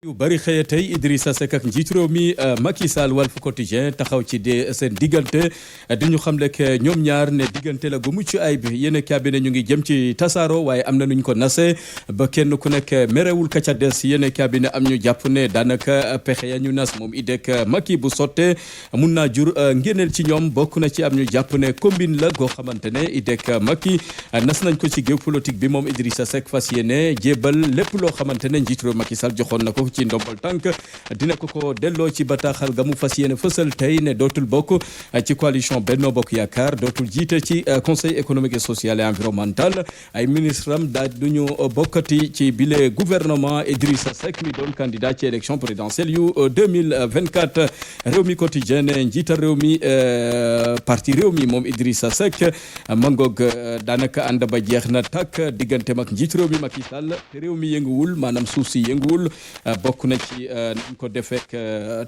yu bari xëye tey Idrissa Seck ak njiitu réew mi Macky Sall Walf Quotidien taxaw ci seen diggante di ñu xam rek ñoom ñaar ne diggante la gu mucc ayib yéen cabinet ñu ngi jëm ci tasaaro waaye am na nuñ ko nase ba kenn ku nekk merewul ka ca des yéen cabinet am ñu jàpp ne daanaka pexe ya ñu nas moom idek Macky bu sotte mun naa jur ngéneel ci ñoom bokk na ci am ñu jàpp ne combine la goo xamante ne idek Macky nas nañ ko ci géopolitique bi moom Idrissa Seck fas yéene jébal lépp loo xamante ne njiitu réew Macky Sall joxoon na ko ci ndombal tànk dina ko delloo ci bataaxal ga mu fas yéene fësal tey ne dootul bokk ci coalition Benno Bokk Yaakaar dootul jiite ci conseil économique et social et environnemental ay ministre am daal duñu bokkati ci bile gouvernement Idrissa Seck mi doon candidat ci élection présidentielle yu 2024 réew mi quotidien njiital réew mi parti réew mi moom Idrissa Seck mangoog daanaka ànd ba jeex na takk diggante mag njiitu réew mi Macky Sall te réew mi yënguwul maanaam suuf si yënguwul bokk na ci nañ ko defeek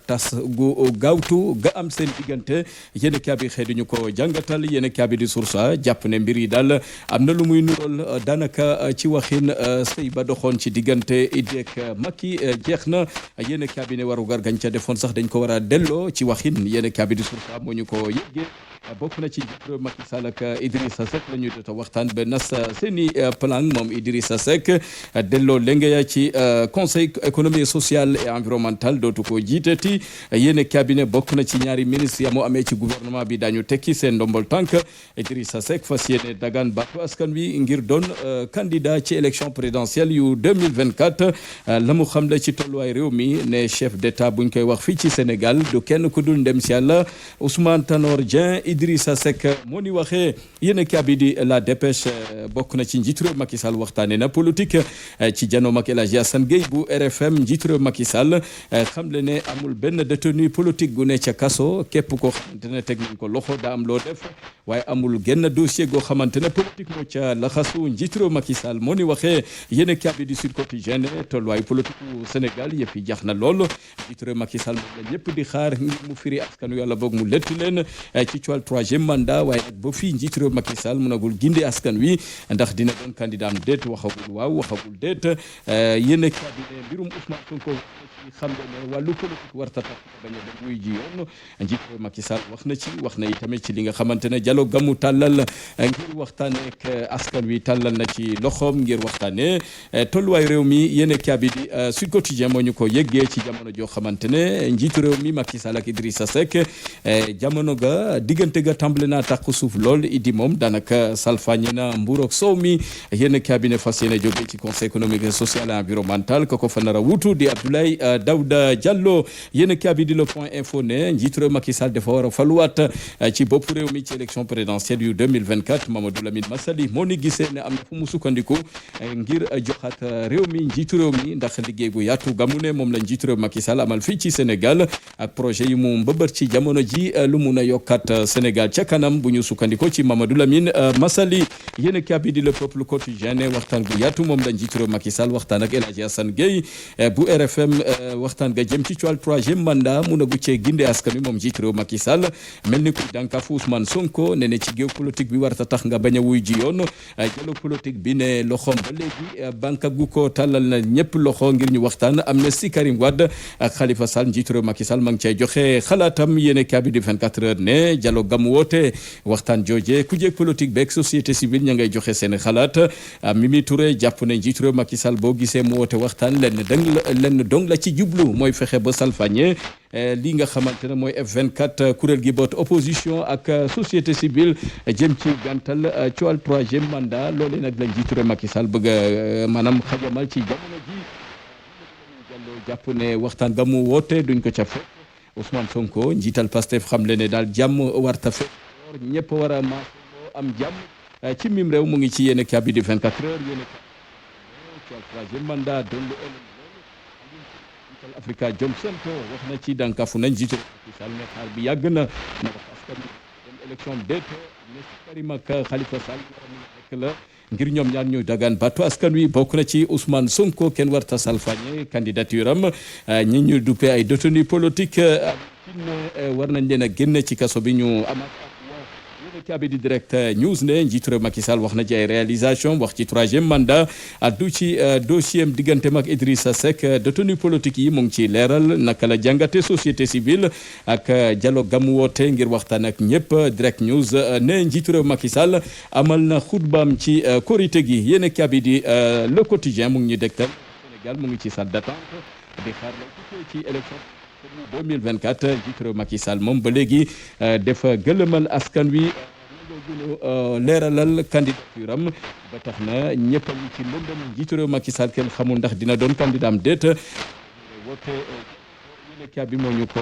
tas gu gaawtu ga am seen diggante yéen kaabi xëy duñu ko jàngatal yéen kaabi di sursa jàpp ne mbir yi daal am na lu muy nurool daanaka ci waxin sëy ba doxoon ci diggante idek Macky jeex na yéen kaabi ne waru gar gañ ca defoon sax dañ ko war a delloo ci waxin yéen kaabi di sursa moo ñu ko yëggee bokk na ci njiitu réew Macky Sall ak Idrissa Seck la ñuy doon waxtaan ba nas seeni plan moom Idrissa Seck delloo lengeya ci conseil économique social et environnemental dootu ko jiitati yéen cabinet bokk na ci ñaari ministre ya moo amee ci gouvernement bi daañu tekki seen ndombol tànk Idrissa Seck fas yéene dagaan baatu askan wi ngir doon candidat ci élection présidentielle yu 2024 la mu xam la ci tolluwaay réew mi ne chef d'état buñ koy wax fii ci Sénégal du kenn ku dul ndem si yàlla Ousmane Tanor Dieng Idrissa Seck moo ni waxee yéen kaabi di la dépêche bokk na ci njiitu réew Macky Sall waxtaane na politique ci janoom ak El Hadji Assane Gueye bu RFM njiitu réew Macky Sall xam le ne amul benn détenu politique gu ne ca kaso képp koo xamante ne teg nañ ko loxo daa am loo def waaye amul genn dossier goo xamante ne politique moo ca laxasu njiitu réew Macky Sall moo ni waxee yéen kaabi di Sud Quotidien tolluwaayu politique u Sénégal yëpp yi jax na lool njiitu réew Macky Sall moom la ñëpp di xaar ngir mu firi askanu yàlla boog mu lettu leen ci coowal troisième mandat waaye nag ba fii njiitu réew Macky Sall munagul gindi askan wi ndax dina doon candidat am déet waxagul waaw waxagul déet yéen cabinet mbirum Ousmane Sonko xam nga ne wàllu politique warta tax bañ a dem wuy ji yoon njiitu réew Macky Sall wax na itamit ci li nga xamante ne dialogue gamu tàllal ngir waxtaane ak askan wi tàllal na ci loxoom ngir waxtaane tolluwaay réew mi yéen cabinet di Sud Quotidien moo ñu ko yëggee ci jamono joo xamante ne njiitu réew mi Macky Sall ak Idrissa Seck jamono ga diggante ga tàmbale naa takku suuf lool idi moom daanaka salfañe na mbuur ak soow mi yéen cabinet fas yéene jóge ci conseil économique et social et environnemental ka ko fa nar a wutu di Abdoulaye Daouda Diallo yéen cabinet di Le Point Info ne njiitu réew Macky Sall dafa war a faluwaat ci bopp réew mi ci élection présidentielle yu 2024 Mamadou Lamine Massaly moo ni gisee ne am na fu mu sukkandiku ngir joxaat réew mi njiitu réew mi ndax liggéey bu yaatu gamu ne moom la njiitu réew Macky Sall amal fii ci Sénégal ak projet yi mu mbëbër ci jamono ji lu mun a yokkaat Sénégal ca kanam bu ñu sukkandiko ci Mamadou Lamine Massaly yéen cabinet di Le Peuple Quotidien waxtaan gu yaatu moom la njiitu réew Macky Sall waxtaan ak El Hadji Assane Gueye bu RFM waxtaan ga jëm ci coowal troisième mandat mun a guccee ginde askan wi moom njiitu réew Macky Sall mel ni ku dànkaafu Ousmane Sonko ne ci géopolitique bi warta tax nga bañ a wuy ji yoon dialogue politique bi ne loxoom ba léegi banque gu ko tàllal na ñëpp loxo ngir ñu waxtaan Amnesty Karim Wade ak Khalifa Sall njiitu réew Macky Sall ma ngi cay joxe xalaatam yéen cabinet di 24 heures ne dialogue gam woote waxtaan jooje ku jéeg politique beeg société civile ña ngay joxe seen xalaat Mimi Touré jàpp ne njiitu réew Macky Sall boo gisee mu woote waxtaan lenn dong la ci jublu mooy fexe ba salfañe li nga xamante ne mooy F24 kuréel gi boot opposition ak société civile jëm ci gàntal coowal troisième mandat loolee nag la njiitu réew Macky Sall bëgg a maanaam xajamal ci jamono ji Diallo jàpp ne waxtaan ga mu woote duñ ko ca fekk Ousmane Sonko njiital Pastef xam le ne daal jàmm warta fekk ñëpp war a maasoo am jàmm ci mim réew mu ngi ci yéen cabinet di 24 heures yéen coowal troisième mandat doon lu Africa Johnson ko wax na ci dànkaafu nañ jiitu Macky Sall ne xaar bi yàgg na wax askan wi dem élection déeto ne Karim ak Khalifa Sall rek la ngir ñoom ñaar ñu dagaan baatu askan wi bokk na ci Ousmane Sonko kenn warta salfañe candidature am ñi ñu duppee ay détenus politique war nañ leen a génne ci kaso bi ñu amaat kaabi di direct news ne njiitu réew Macky Sall wax na ci ay réalisation wax ci 3e mandat addu ci dossier am digganteem ak Idrissa Seck détenu politique yi mu ngi ci leeral naka la jàngate société civile ak dialogue gamu woote ngir waxtaan ak ñëpp direct news ne njiitu réew Macky Sall amal na xutbaam ci korité gi yéen kaabi di le quotidien mu ngi ñu dégtal Sénégal mu ngi ci salle d'attente di xaar la ci élection 2024 njiitu réew Macky Sall moom ba léegi dafa gëlëmal askan wi leeralal candidature am ba tax na ñëpp a ngi ci lëndëm njiitu réew Macky Sall kenn xamul ndax dina doon candidat am déet woote yéen bi moo ñu ko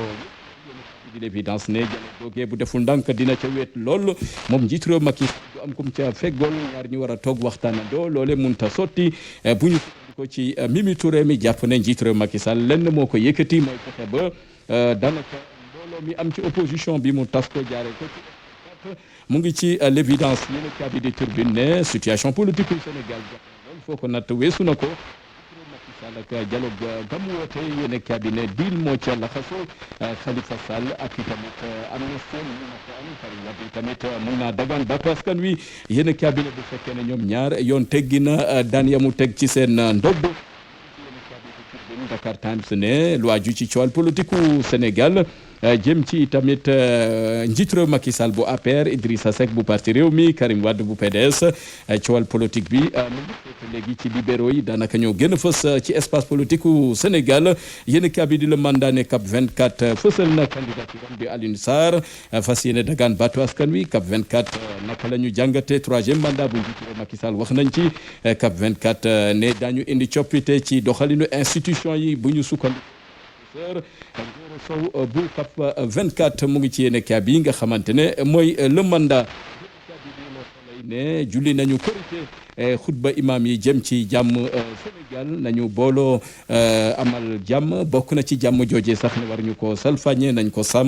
di l'évidence ne doogee bu deful ndànk dina ca wéet lool moom njiitu réew Macky Sall du am kum ca feggool ñaar ñu war a toog waxtaanandoo loole munta sotti bu ñu ko ci Mimi Touré mi jàpp ne njiitu réew Macky Sall lenn moo ko yëkkati mooy fexe ba daanaka mbooloo mi am ci opposition bi mu tas ko jaare ko ci mu ngi ci l'évidence yéen kaabi di Tribune ne situation politique u Sénégal lool foo ko natt weesu na ko Macky Sall ak dialogue gamu woote yéen kaabi ne deal moo ca laxasoo Khalifa Sall ak tamit amnistie mu na ko am Karim Wade tamit mun naa dagaan baatu askan wi yéen kaabi ne bu fekkee ne ñoom ñaar yoon teggi na daan yamu teg ci seen ndodd Dakar Times ne lu aju ci coowal politique u Sénégal jëm ci tamit njiitu réew Macky Sall bu APR Idrissa Seck bu parti Rewmi Karim Wade bu PDS coowal politique bi léegi ci libéraux yi daanaka ñoo gën a fës ci espace politique u Sénégal yéen kaabi di le mandat ne CAP 24 fësal na candidature am di Alioune Sarr fas yéene dagaan baatu askan wi CAP 24 naka la ñu jàngate 3e mandat bu njiitu réew Macky Sall wax nañ ci CAP 24 ne daañu indi coppite ci doxalinu institution yi bu ñu sukkandiku Ngor Sow bu CAP 24 mu ngi ci yéene kaabi nga xamante ne mooy le mandat ne julli nañu korité xutba imam yi jëm ci jàmm Sénégal nañu booloo amal jàmm bokk na ci jàmm jooje sax ne war ñu ko salfañe nañ ko sàmm